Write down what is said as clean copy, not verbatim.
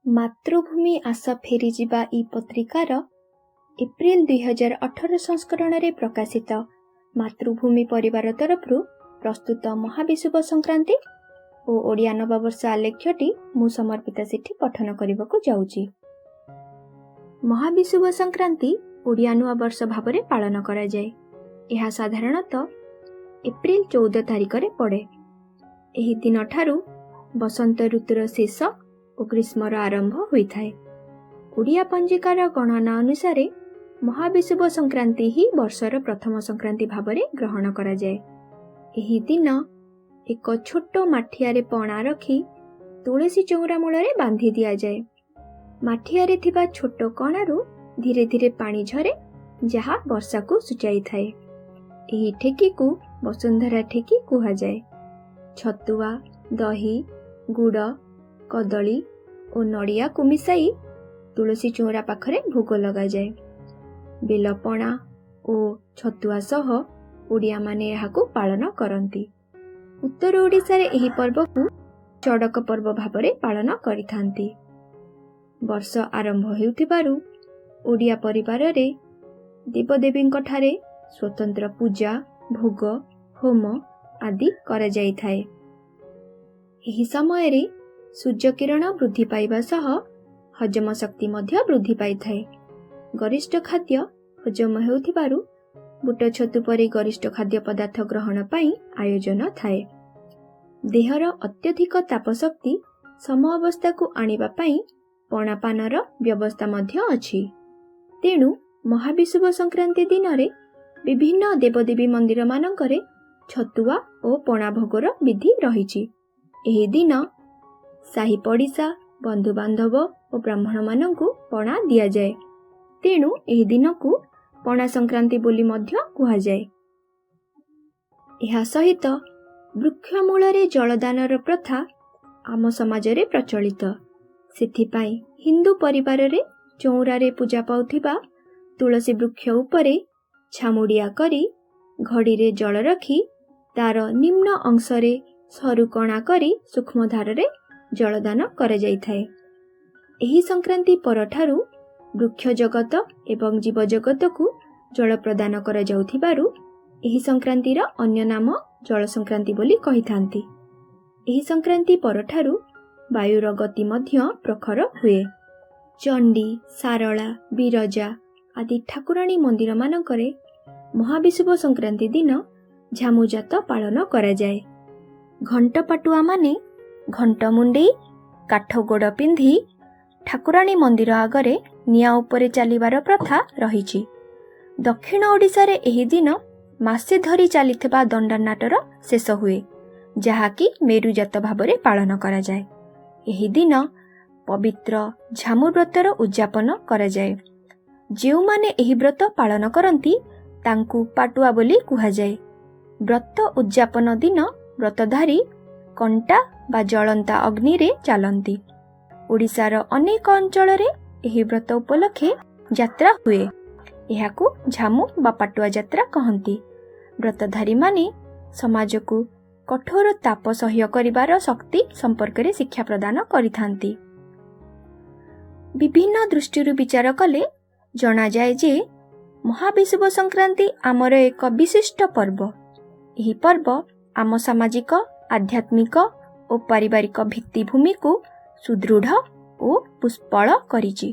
ମାତୃଭୂମି ଆସ ଫେରିଯିବା ଇ-ପତ୍ରିକାର ଏପ୍ରିଲ 2018 ସଂସ୍କରଣରେ ପ୍ରକାଶିତ ମାତୃଭୂମି ପରିବାର ତରଫରୁ ପ୍ରସ୍ତୁତ ମହାବିଷୁବ ସଂକ୍ରାନ୍ତି ଓ ଓଡ଼ିଆ ନବବର୍ଷ ଆଲେଖ୍ୟଟି ମୁଁ ସମର୍ପିତା ସେଠି ପଠନ କରିବାକୁ ଯାଉଛି। ମହାବିଷୁବ ସଂକ୍ରାନ୍ତି ଓଡ଼ିଆ ନୂଆବର୍ଷ ଭାବରେ ପାଳନ କରାଯାଏ। ଏହା ସାଧାରଣତଃ ଏପ୍ରିଲ 14 ତାରିଖରେ ପଡ଼େ। ଏହି ଦିନଠାରୁ ବସନ୍ତ ଋତୁର ଶେଷ ଓ ଗ୍ରୀଷ୍ମର ଆରମ୍ଭ ହୋଇଥାଏ। ଓଡ଼ିଆ ପଞ୍ଜିକାର ଗଣନା ଅନୁସାରେ ମହାବିଷୁବ ସଂକ୍ରାନ୍ତି ହିଁ ବର୍ଷର ପ୍ରଥମ ସଂକ୍ରାନ୍ତି ଭାବରେ ଗ୍ରହଣ କରାଯାଏ। ଏହି ଦିନ ଏକ ଛୋଟ ମାଠିଆରେ ପଣା ରଖି ତୁଳସୀ ଚଉରା ମୂଳରେ ବାନ୍ଧି ଦିଆଯାଏ। ମାଠିଆରେ ଥିବା ଛୋଟ କଣାରୁ ଧୀରେ ଧୀରେ ପାଣି ଝରେ, ଯାହା ବର୍ଷାକୁ ସୂଚାଇଥାଏ। ଏହି ଠେକିକୁ ବସୁନ୍ଧରା ଠେକି କୁହାଯାଏ। ଛତୁଆ, ଦହି, ଗୁଡ଼, କଦଳୀ ଓ ନଡ଼ିଆକୁ ମିଶାଇ ତୁଳସୀ ଚଉରା ପାଖରେ ଭୋଗ ଲଗାଯାଏ। ବେଲପଣା ଓ ଛତୁଆ ସହ ଓଡ଼ିଆମାନେ ଏହାକୁ ପାଳନ କରନ୍ତି। ଉତ୍ତର ଓଡ଼ିଶାରେ ଏହି ପର୍ବକୁ ଚଡ଼କ ପର୍ବ ଭାବରେ ପାଳନ କରିଥାନ୍ତି। ବର୍ଷ ଆରମ୍ଭ ହେଉଥିବାରୁ ଓଡ଼ିଆ ପରିବାରରେ ଦେବଦେବୀଙ୍କଠାରେ ସ୍ୱତନ୍ତ୍ର ପୂଜା, ଭୋଗ, ହୋମ ଆଦି କରାଯାଇଥାଏ। ଏହି ସମୟରେ ସୂର୍ଯ୍ୟକିରଣ ବୃଦ୍ଧି ପାଇବା ସହ ହଜମ ଶକ୍ତି ମଧ୍ୟ ବୃଦ୍ଧି ପାଇଥାଏ। ଗରିଷ୍ଠ ଖାଦ୍ୟ ହଜମ ହେଉଥିବାରୁ ବୁଟ ଛତୁ ପରି ଗରିଷ୍ଠ ଖାଦ୍ୟ ପଦାର୍ଥ ଗ୍ରହଣ ପାଇଁ ଆୟୋଜନ ଥାଏ। ଦେହର ଅତ୍ୟଧିକ ତାପଶକ୍ତି ସମ ଅବସ୍ଥାକୁ ଆଣିବା ପାଇଁ ପଣାପାନର ବ୍ୟବସ୍ଥା ମଧ୍ୟ ଅଛି। ତେଣୁ ମହାବିଷୁବ ସଂକ୍ରାନ୍ତି ଦିନରେ ବିଭିନ୍ନ ଦେବଦେବୀ ମନ୍ଦିରମାନଙ୍କରେ ଛତୁଆ ଓ ପଣା ଭୋଗର ବିଧି ରହିଛି। ଏହି ଦିନ ସାହି ପଡ଼ିଶା, ବନ୍ଧୁବାନ୍ଧବ ଓ ବ୍ରାହ୍ମଣମାନଙ୍କୁ ପଣା ଦିଆଯାଏ। ତେଣୁ ଏହି ଦିନକୁ ପଣା ସଂକ୍ରାନ୍ତି ବୋଲି ମଧ୍ୟ କୁହାଯାଏ। ଏହା ସହିତ ବୃକ୍ଷମୂଳରେ ଜଳଦାନର ପ୍ରଥା ଆମ ସମାଜରେ ପ୍ରଚଳିତ। ସେଥିପାଇଁ ହିନ୍ଦୁ ପରିବାରରେ ଚଉରାରେ ପୂଜା ପାଉଥିବା ତୁଳସୀ ବୃକ୍ଷ ଉପରେ ଛାମୁଡ଼ିଆ କରି ଘଡ଼ିରେ ଜଳ ରଖି ତାର ନିମ୍ନ ଅଂଶରେ ସରୁ କଣା କରି ସୂକ୍ଷ୍ମଧାରରେ ଜଳଦାନ କରାଯାଇଥାଏ। ଏହି ସଂକ୍ରାନ୍ତି ପରଠାରୁ ବୃକ୍ଷ ଜଗତ ଏବଂ ଜୀବଜଗତକୁ ଜଳ ପ୍ରଦାନ କରାଯାଉଥିବାରୁ ଏହି ସଂକ୍ରାନ୍ତିର ଅନ୍ୟ ନାମ ଜଳ ସଂକ୍ରାନ୍ତି ବୋଲି କହିଥାନ୍ତି। ଏହି ସଂକ୍ରାନ୍ତି ପରଠାରୁ ବାୟୁର ଗତି ମଧ୍ୟ ପ୍ରଖର ହୁଏ। ଚଣ୍ଡୀ, ଶାରଳା, ବିରଜା ଆଦି ଠାକୁରାଣୀ ମନ୍ଦିରମାନଙ୍କରେ ମହାବିଷୁବ ସଂକ୍ରାନ୍ତି ଦିନ ଝାମୁଯାତ ପାଳନ କରାଯାଏ। ଘଣ୍ଟପାଟୁଆମାନେ ଘଣ୍ଟ ମୁଣ୍ଡେଇ, କାଠ ଗୋଡ଼ ପିନ୍ଧି ଠାକୁରାଣୀ ମନ୍ଦିର ଆଗରେ ନିଆଁ ଉପରେ ଚାଲିବାର ପ୍ରଥା ରହିଛି। ଦକ୍ଷିଣ ଓଡ଼ିଶାରେ ଏହି ଦିନ ମାସେ ଧରି ଚାଲିଥିବା ଦଣ୍ଡନାଟର ଶେଷ ହୁଏ, ଯାହାକି ମେରୁଜାତ ଭାବରେ ପାଳନ କରାଯାଏ। ଏହି ଦିନ ପବିତ୍ର ଝାମୁ ବ୍ରତର ଉଦଯାପନ କରାଯାଏ। ଯେଉଁମାନେ ଏହି ବ୍ରତ ପାଳନ କରନ୍ତି, ତାଙ୍କୁ ପାଟୁଆ ବୋଲି କୁହାଯାଏ। ବ୍ରତ ଉଦଯାପନ ଦିନ ବ୍ରତଧାରୀ କଣ୍ଟା ବା ଜଳନ୍ତା ଅଗ୍ନିରେ ଚାଲନ୍ତି। ଓଡ଼ିଶାର ଅନେକ ଅଞ୍ଚଳରେ ଏହି ବ୍ରତ ଉପଲକ୍ଷେ ଯାତ୍ରା ହୁଏ। ଏହାକୁ ଝାମୁ ବା ପାଟୁଆ ଯାତ୍ରା କହନ୍ତି। ବ୍ରତଧାରୀମାନେ ସମାଜକୁ କଠୋର ତାପ ସହ୍ୟ କରିବାର ଶକ୍ତି ସମ୍ପର୍କରେ ଶିକ୍ଷା ପ୍ରଦାନ କରିଥାନ୍ତି। ବିଭିନ୍ନ ଦୃଷ୍ଟିରୁ ବିଚାର କଲେ ଜଣାଯାଏ ଯେ ମହାବିଷୁବ ସଂକ୍ରାନ୍ତି ଆମର ଏକ ବିଶିଷ୍ଟ ପର୍ବ। ଏହି ପର୍ବ ଆମ ସାମାଜିକ, ଆଧ୍ୟାତ୍ମିକ ଓ ପାରିବାରିକ ଭିତ୍ତିଭୂମିକୁ ସୁଦୃଢ଼ ଓ ପୁଷ୍ପଳ କରିଛି।